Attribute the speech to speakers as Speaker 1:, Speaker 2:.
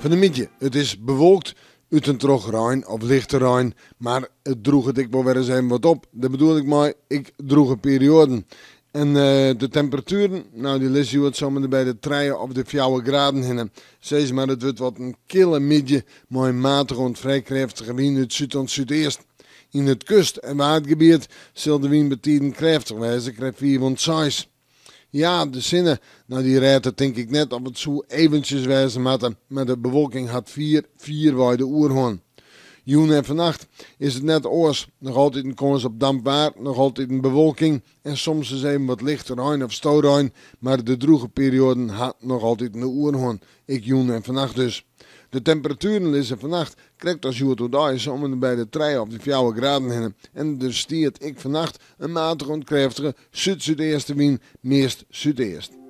Speaker 1: Fan 'e middei, it is bewolkt, út en troch rein of lichte rein, mar it drûget ek wol wer ris even wat op. Dêr bedoel ik mei ek drûge perioaden. En de temperatueren, no dy lizze hjoed sa om en by de trije of de fjouwer graden hinne. Sis mar it wurdt wat in kille middei mei in matige oant frij krêftige wyn út súd oant súdeast. Yn it kust en waadgebiet sil de wyn betiden krêftich wêze, krêft fiif oant seis. Ja, de sinne, no dy rêdt it tink ik net of it soe eventsjes wêze moatte, mar de bewolking hat fier, fierwei de oerhân. Jûn en fannacht is it net oars, noch altyd in kâns op damp waar, noch altyd in bewolking en soms ris even wat lichte rein of storein, mar de drûge perioaden ha noch altyd de oerhân, ek jûn en fannacht dus. De temperatueren lizze fannacht krekt as hjoed oerdei sa om en by de trije of de fjouwer graden hinne en der stiet ek fannacht in matige oant krêftige súd-súdeastewyn, meast súdeast.